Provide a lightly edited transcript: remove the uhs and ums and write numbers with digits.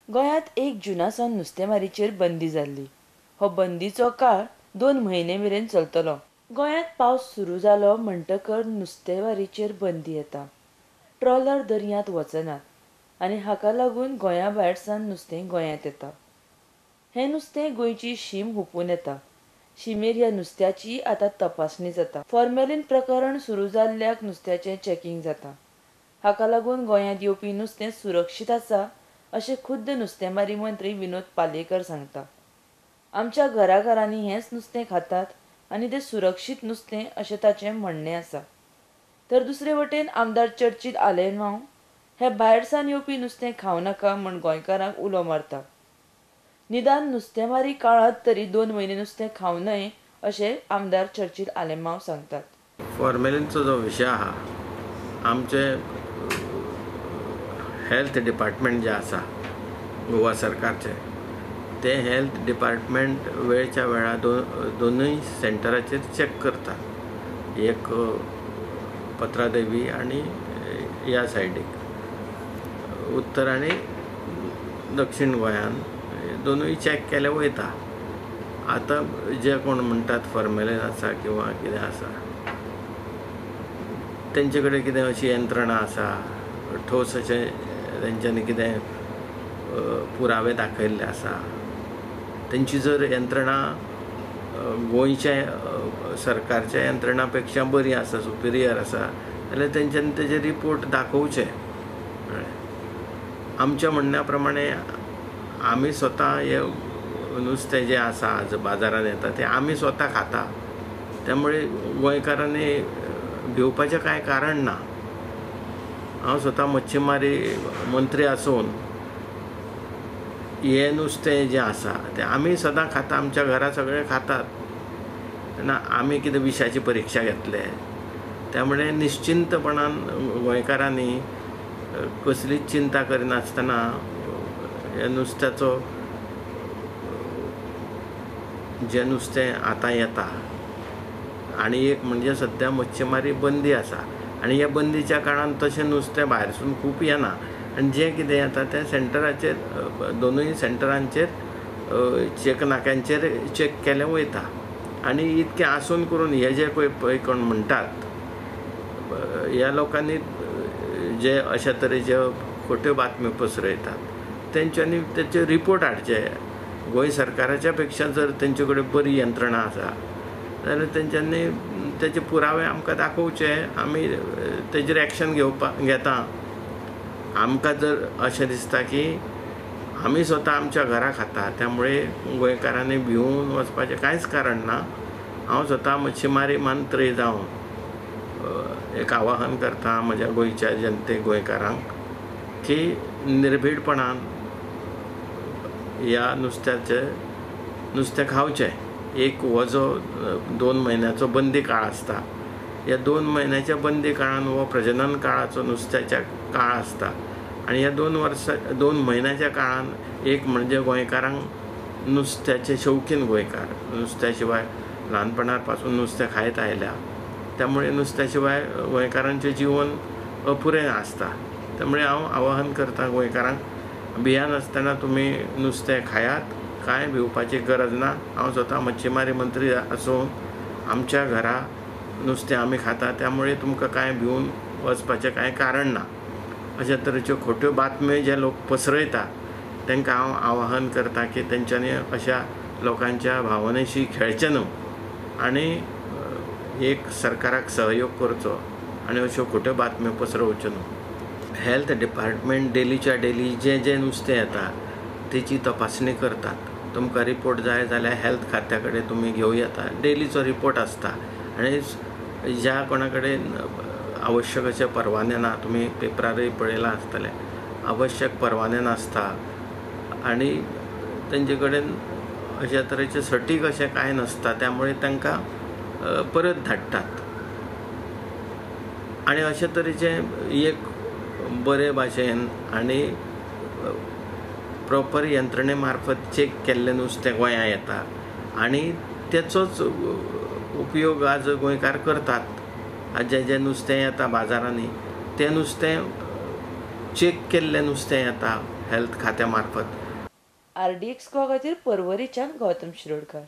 गोंयांत 1 जूना सावन नुस्तेमारीचेर बंदी जाल्ली. हो बंदीचो काळ 2 म्हयने मेरेन चलतलो. गोंयांत पावस सुरू जालो म्हणटकर नुस्तेमारीचेर बंदी येता. ट्रॉलर दर्यांत वचनात आनी हाका लागून गोंया भायर सावन नुस्तें गोंयांत येता. हें नुस्तें गोंयची शीम हुपून येता. शिमेर ह्या नुस्त्याची आतां तपासणी जाता. फॉर्मेलीन प्रकरण सुरू जाल्ल्याक नुस्त्याचें चॅकिंग जाता. हाका लागून गोंयांत येवपी नुस्तें सुरक्षीत आसा अशें खुद्द नुस्तेमारी मंत्री विनोद पालयेकर सांगता. आमच्या घराघरांनी हेंच नुस्तें खातात आनी तें सुरक्षीत नुस्तें अशें ताचें म्हणणें आसा. तर दुसरे वटेन आमदार चर्चील आलेमांव हे भायर सावन येवपी नुस्तें खावं नाका म्हूण गोंयकारांक उलो मारता. निदान नुस्तेमारी काळांत तरी 2 म्हयने नुस्तें खावं नये अशें आमदार चर्चील आलेमांव सांगतात. फॉर्मेलिनचो जो विशय आहा, आमचे हेल्थ डिपार्टमेंट जें आसा गोवा सरकारचें, तें हेल्थ डिपार्टमेंट वेळच्या वेळा दोनूय सेंटराचेर चॅक करता, एक पत्रादेवी आनी ह्या सायडीक उत्तर आनी दक्षीण गोंयान दोनूय चॅक केले वयता. आतां जे कोण म्हणटात फॉर्मेलीन आसा किंवा कितें आसा, तेंचे कडेन कितें अशी यंत्रणा आसा, ठोस अशें तेंच्यांनी कितें पुरावे दाखयल्ले आसा, तेंची जर यंत्रणा गोंयच्या सरकारच्या यंत्रणा पेक्षा बरी आसा, सुपिरियर आसा जाल्यार तेंच्यांनी तेजे रिपोर्ट दाखोवचे. आमच्या म्हणण्या प्रमाणे आमी स्वता हे नुस्तें जें आसा आज बाजारांत येता तें आमी स्वता खाता, त्यामुळे गोंयकारांनी भिवपाचें कांय कारण ना. हांव स्वता मच्छीमारी मंत्री आसून हें नुस्तें जें आसा तें आमी सदां खाता, आमच्या घरा सगळे खातात, तेन्ना आमी कितें विशाची परिक्षा घेतले. त्यामुळे निश्चिंतपणान गोंयकारांनी कसलीच चिंता करिनासतना ह्या नुस्त्याचो जें नुस्तें आतां येता, आनी एक म्हणजे सद्या मच्छीमारी बंदी आसा आनी ह्या बंदीच्या काळान तशें नुस्तें भायरसून खूब येना आनी जें कितें येता तें सेंटराचेर, दोनूय सेंटरांचेर चॅक नाक्यांचेर चॅक केलें वयता. आनी इतकें आसून करून हे जे पळय कोण म्हणटात ह्या लोकांनी जे अशा तरेच्यो खोट्यो बातम्यो पसरयतात तेंच्यांनी तेचे रिपोर्ट हाडचे. गोंय सरकाराच्या पेक्षा जर तेंचे कडेन बरी यंत्रणा आसा जाल्यार तेंच्यांनी तेचे पुरावे आमकां दाखोवचे, आमी तेजेर एक्शन घेवपाक घेता. आमकां जर अशें दिसता की आमी स्वता आमच्या घरा खाता, त्यामुळे गोंयकारांनी भिवून वचपाचें कांयच कारण ना. हांव स्वता मच्छीमारी मंत्री जावन एक आवाहन करता म्हज्या गोंयच्या जनतेक, गोंयकारांक की निर्भीडपणान ह्या नुस्त्याचें नुस्तें खावचें. एक हो जो 2 म्हयन्याचो बंदी काळ आसता, ह्या 2 म्हयन्याच्या बंदी काळान हो प्रजनन काळाचो नुस्त्याच्या काळ आसता आनी ह्या 2 म्हयन्याच्या काळान एक म्हणजे गोंयकारांक नुस्त्याचे शौकीन गोंयकार, नुस्त्या शिवाय ल्हानपणार पासून नुस्तें खायत आयल्या, त्यामुळे नुस्त्या शिवाय गोंयकारांचें जिवन अपुरें आसता. त्यामुळे हांव आवाहन करता गोंयकारांक, भियानासतना तुमी नुस्तें खायात, कांय भिवपाची गरज ना. हांव स्वता मच्छीमारी मंत्री आसून आमच्या घरा नुस्तें आमी खाता, त्यामुळे तुमकां कांय भिवन वचपाचें कांय कारण ना. अशा तरेच्यो खोट्यो बातम्यो जे लोक पसरयता तांकां हांव आवाहन करता की तेंच्यांनी अशा लोकांच्या भावनेशी खेळचें न्हू आनी एक सरकाराक सहयोग करचो आनी अश्यो खोट्यो बातम्यो पसरोवच्यो न्हू. हेल्थ डिपार्टमेंट डेलीच्या डेली जें जें नुस्तें येता तेची तपासणी करतात. तुमकां रिपोर्ट जाय जाल्यार हेल्थ खात्या कडेन तुमी घेवं येता, डेलीचो रिपोर्ट आसता. आनी ज्या कोणा कडेन आवश्यक अशे परवाने ना, तुमी पेपरारूय पळयलां आसतलें, आवश्यक परवाने नासता आनी तेंचे कडेन अशा तरेचें सटीक अशें कांय नासता, त्यामुळे तांकां परत धाडटात. आनी अशे तरेचें एक बरे भाशेन आनी प्रॉपर यंत्रणे मार्फत चॅक केल्लें नुस्तें गोंयांत येता आनी तेचोच उपयोग आज गोंयकार करतात. आज जें जें नुस्तें येता बाजारांनी तें नुस्तें चॅक केल्लें नुस्तें येता हेल्थ खात्या मार्फत. आर डी एक्स गोवा खातीर पर्वरीच्यान गौतम शिरोडकर.